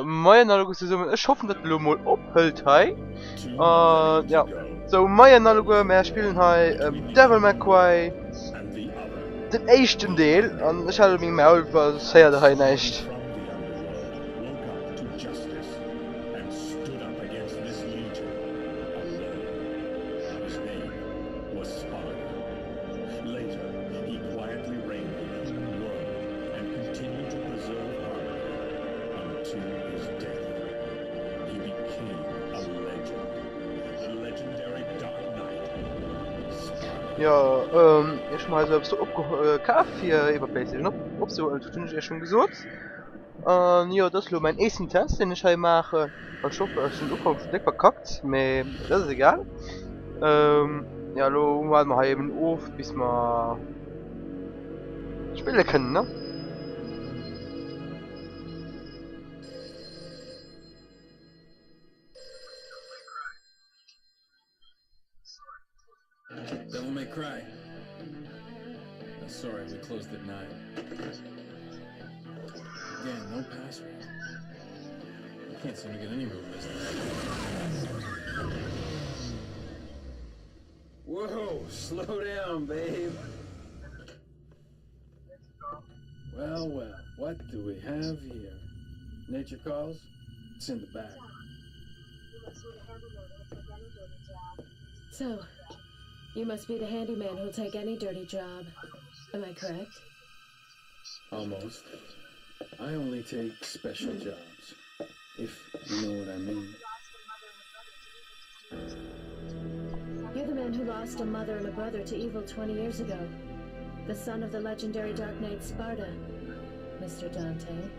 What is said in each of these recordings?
Moien alleguer zesummen, ech hoffen dat elo mol ophëlt hei. An ja, sou moien alleguer, mär spillen hei Devil May Cry, den éischten Deel, an ech hale meng Maul, well soss héiert der hei näischt. Jo, ech hu mer hei sou eppes opgekaf fir iwwer d'Playstation opzehuelen, dat hunn ech iech schonn gesot. An jo, dat ass elo mäin éischten Test deen ech hei maachen. Ech hoffen, ech hunn den Ufank schonn déck verkackt, mee dat ass egal. Jo, elo waarde mer hei eben of bis mer spille kënnen, ne? Devil May Cry. Uh, sorry, we closed at 9. Again, no password. I can't seem to get any real business. Whoa, slow down, babe. Well, well, what do we have here? Nature calls? It's in the back. So, you must be the handyman who'll take any dirty job. Am I correct? Almost. I only take special jobs, if you know what I mean. You're the man who lost a mother and a brother to evil 20 years ago. The son of the legendary Dark Knight Sparta, Mr. Dante.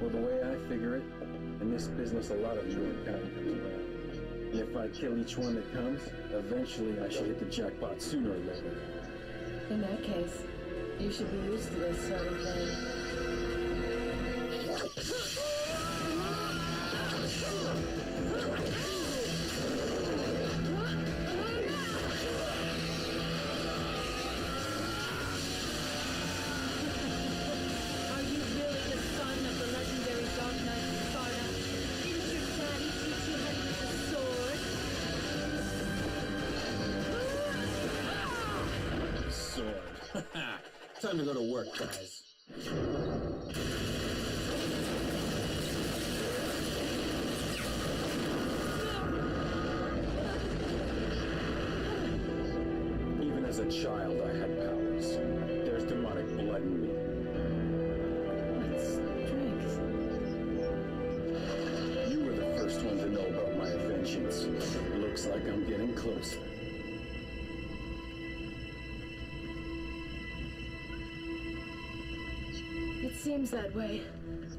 Well, the way I figure it, in this business a lot of your kind comes around. And if I kill each one that comes, eventually I should hit the jackpot sooner or later. In that case, you should be used to this sort of thing. Are you really the son of the legendary Dark Knight Sparta? Didn't your daddy teach you how to use a sword? Sword. Time to go to work, guys. Even as a child, I had powers. There's demonic blood in me. What strength. You were the first one to know about my vengeance. Looks like I'm getting closer. It seems that way,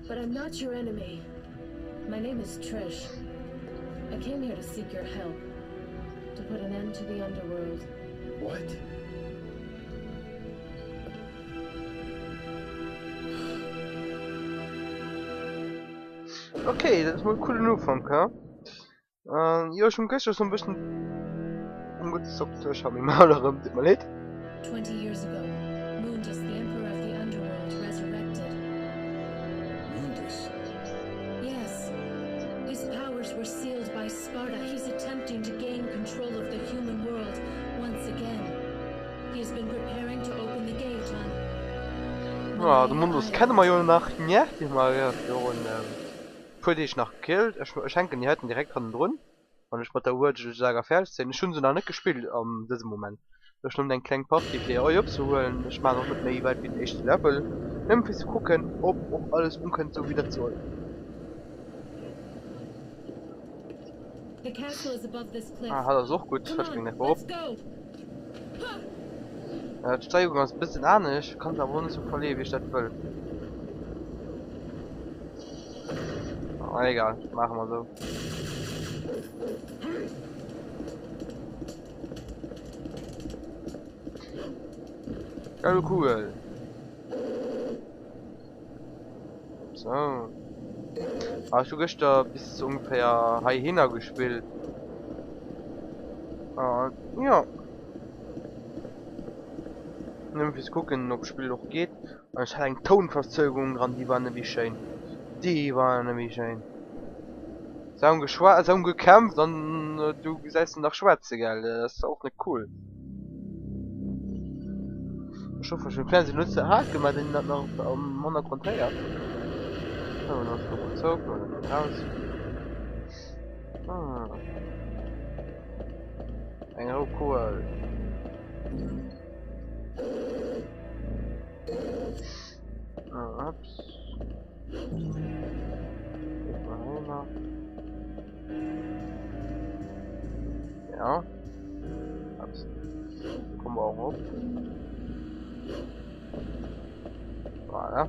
but I'm not your enemy. My name is Trish. I came here to seek your help. To put an end to the underworld. What? Okay, dat ass mol e coolen Ufank, he? An jo, ech hunn gëschter schon e bëssen ugezockt. Ech ha meng Maul erëm, tut mer leed. 20 years ago, Mundus, the emperor of the underworld, resurrected. Mundus? Yes. His powers were sealed by Sparta. He's attempting to gain control of the human world once again. He has been preparing to open the gate on Ah, de Mundus kenne mer jo nach, ne? Dee hu mer jo virun puer Deeg nach gekillt. Ech ech hänken déi heiten direkt hannendrun, wann ech mat der Virgil Saga fäerdeg sinn. Ech hunn se nach net gespillt an dësem Moment. Ech nëmmen eng kleng Partie fir oi opzehuelen. Ech maachen och net méi wäit wéi den éischte Level, nëmmen fir ze kucken ob och alles ukënnt sou wéi dat soll. The castle is above this cliff. Ah, hatt ass och gutt. Come Hatt spréngt on, einfach op. let's go! D'Steierung ass e bëssen anescht, kann se awer och net sou verleeë wéi ech dat wëll. Ah, egal, maache mer sou. Geil cool. So. Ah, ech hu gëschter bis ongeféier heihinner gespillt. Ah, ja. Nëmme fir ze kucken, ob d'Spill och geet. An ech hat eng Tounverzögerung dran, déi war net méi schéin. Déi waren nemmi schéin. Se hunn geschwa se hunn gekämpft an du gesäis se nach schwätze gell, dat ass och net cool. Ech hoffen ech hunn d'Fernseh net ze haart gemaach, datt een dat nach am Hannergrond héiert. Sou, dann ass et och zou, kommen mer dann raus. Ah. Eng rou Kuel. Ups. Ja. Ups. Kommen wir auch op. Voilà.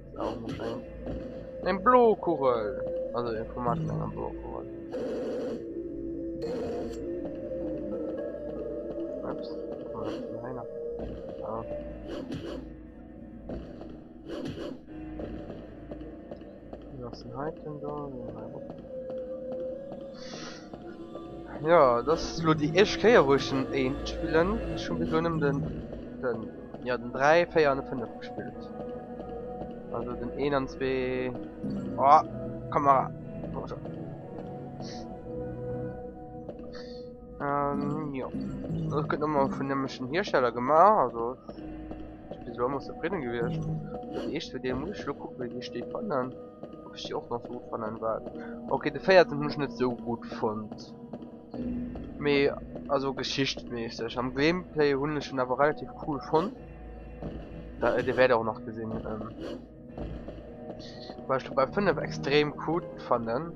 Ist auch noch ein, ein Blokugel. Also Informat enger Blokugel. Ups. Ja. Ja, dat ass elo déi éischt Kéier wou ech den eent spillen. Ech hunn bis elo nëmmen den, den, ja den 3, 4 an de 5 gespillt. Also den 1 an 2. Oh, Kamera. Oh, schon. Ähm, jo. Dat gëtt nochmal vun nämlechen Hiersteller gemaach, also ich bin so immer zufrieden gewiescht. Die éischt Video muss ich lo kucken, wéi ech déi fannen. Ob ich die och nach so gut fannen wat. Okay, de véierten hunn ech net sou gutt fonnt. Mee also geschichtmäßig. Am Gameplay hunn ech en awer relativ cool fonnt. Da, äh, dir wäert och nach gesinn. Ähm, wat ech bei 5 extrem cool fannen.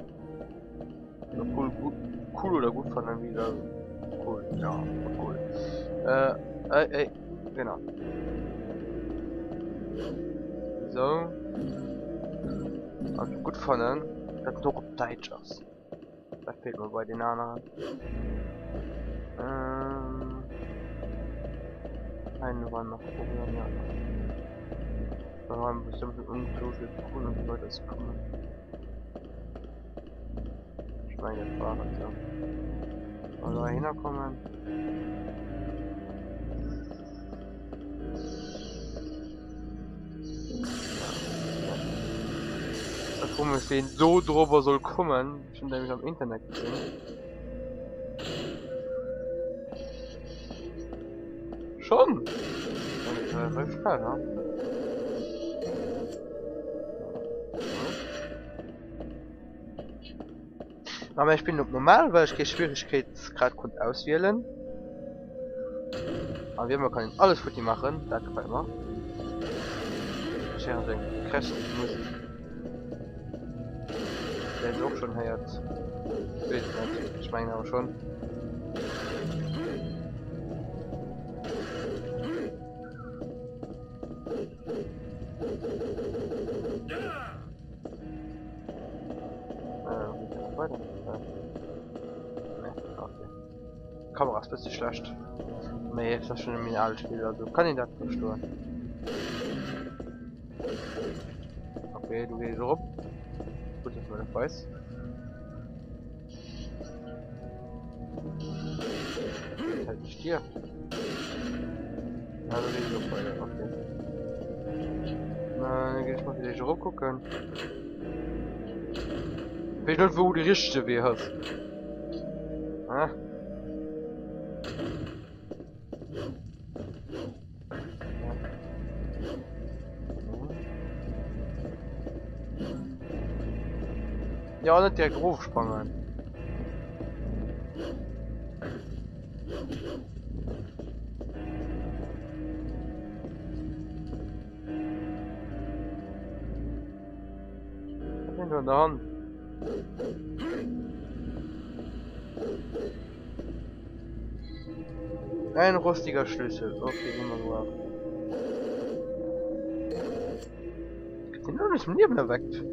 Cool, gut, cool oder gut fannen, wie da cool, ja, cool. Äh, äh, äh, genau. So. Also gut fannen, dat et och op Däitsch ass. Dat feelt mer bei den aneren. Ähm, einen war nach probieren, ja. Da waren bestimmt unglaublich cool und Leute kommen. Ich meine, das war es ja. Mal da hinkommen. Da komisch den so drüber soll kommen. Schon nämlich am Internet gesehen. Schon! Das ist schnell, ne? Aber ich bin op normal, well ech kee Schwierigkeetsgrad konnt auswielen. A wéi ëmmer kann een alles futti maachen, dat gefält mer. Ech héieren sou eng krächzend Musek. Déi der och schonn héiert. Ech weess et net, ech mengen awer schonn. Kamera ass bësse schlecht. Mee et ass schon en aalt Spill, also kann een dat verstoen. Okay, du gees erop. Gut, dass man dat weiß. Halt ich dir. Ja, da gehe ich auch weiter. Okay. Na, dann gehe ich mal vielleicht erop gucken. Weet net wou de richtege Wee ass. Ah. Ja, net direkt erofsprangen. Was sind wir in der Hand? Ein rostiger Schlüssel. Okay, gehen wir mal. Den nur zum Leben erweckt.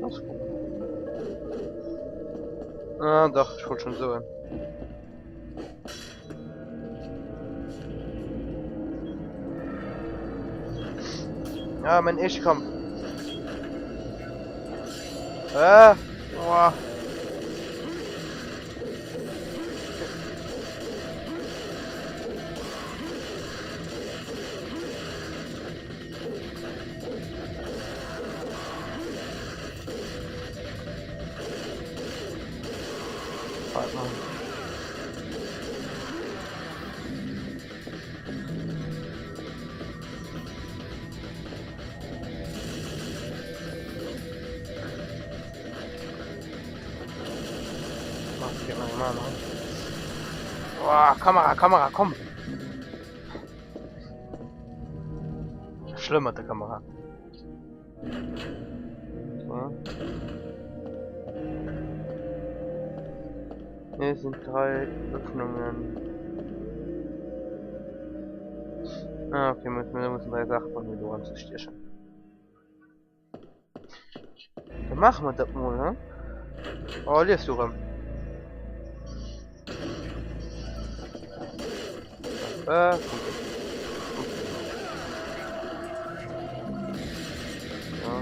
Das ist gut. Ah, doch, ich wollte schon so. Ja, mein éischte Kampf. Ah, boah. dat mol. Oh, Kamera, Kamera, komm! Schlëmm mat der Kamera. Ja. Hier sind drei Öffnungen. Ah, okay, müssen wir müssen drei Sachen von mir anzustechen. Dann machen wir das mal, ne? Oh, liest du rum. Äh, gut. Ja.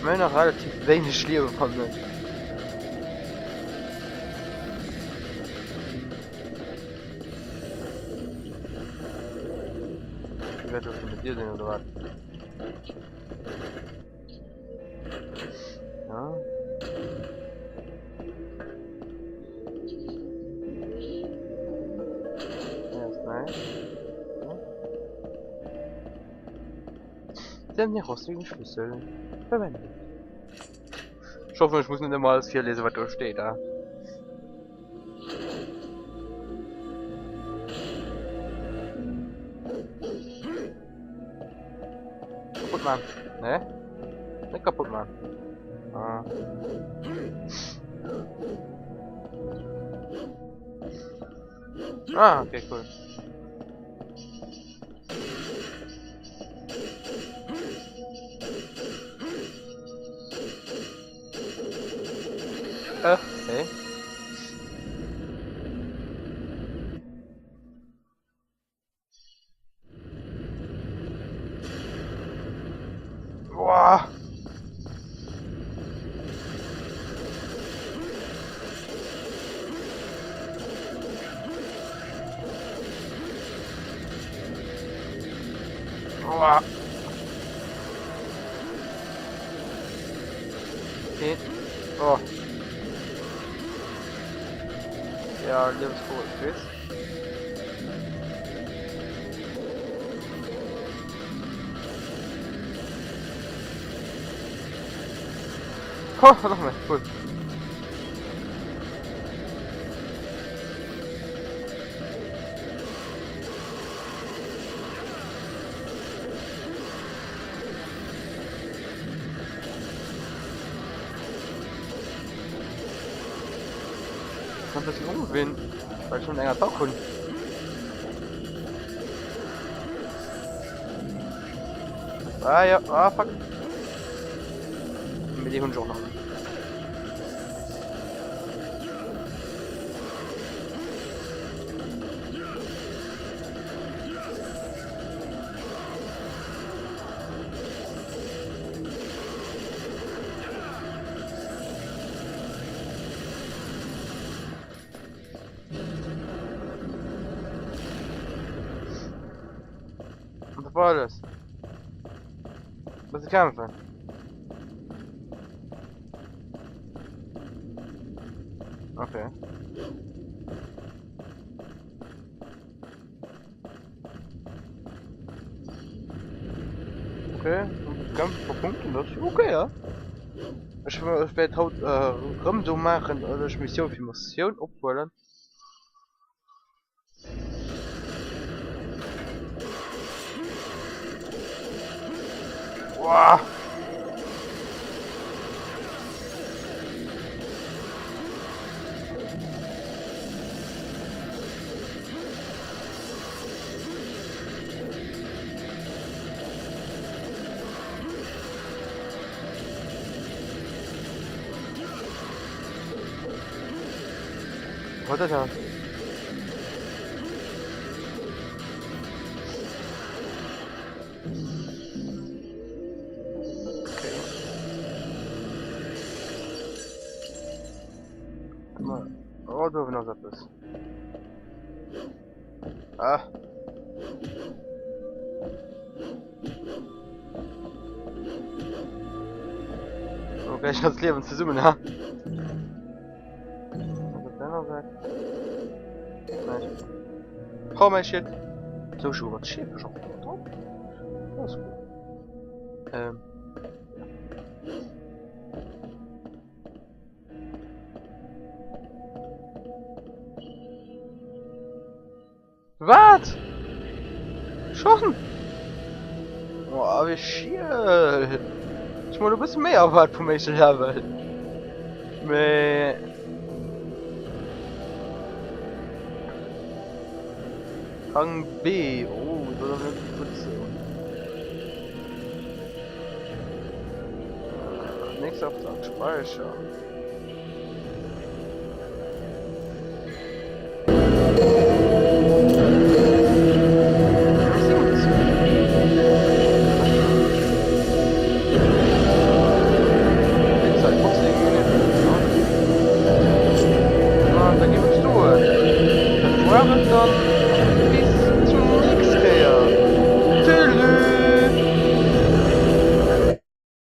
Mir nach relativ wenig Leben von mir. Ich werde das mit dir sehen oder was? Ja. Sie haben den rostigen Schlüssel verwendet. Ich hoffe, ich muss nicht immer alles hier lesen, was da steht. Ja? Kaputt machen. Ne? Nicht kaputt machen. Ah. Ah, okay, cool. Äh, okay. Boah. Boah. Okay. Oh. Ja, Lebensfroh ist Oh, noch mehr. Cool. Ein bisschen umgewinnen, weil schon enger Tag hun. Ah ja, ah fuck. Mit die hunn ech och nach. Und das war alles. Muss kämpfen. Okay. Okay, kämpfen für Punkte, das ist okay, ja. Ech wäert haut rëm do maachen, datt ech Missioun fir Missioun ophuelen. Boah. Wat ass dat? Okay. Oh, do ass eppes. Ah. Okay, ich das Leben zusammen, ha? aner Säit? Näischt. Brauch mäi Schild. Sou, ech hu mat Schäfeg och drop. Dat ass gutt. Ähm. Wat? Schon? Oh, wéi schiel. Ech mol e bësse méi erwaart vum éischte Level. Mee... Rang B. Oh, dat ass net gutt sou. Nächster Auftrag, Speicher.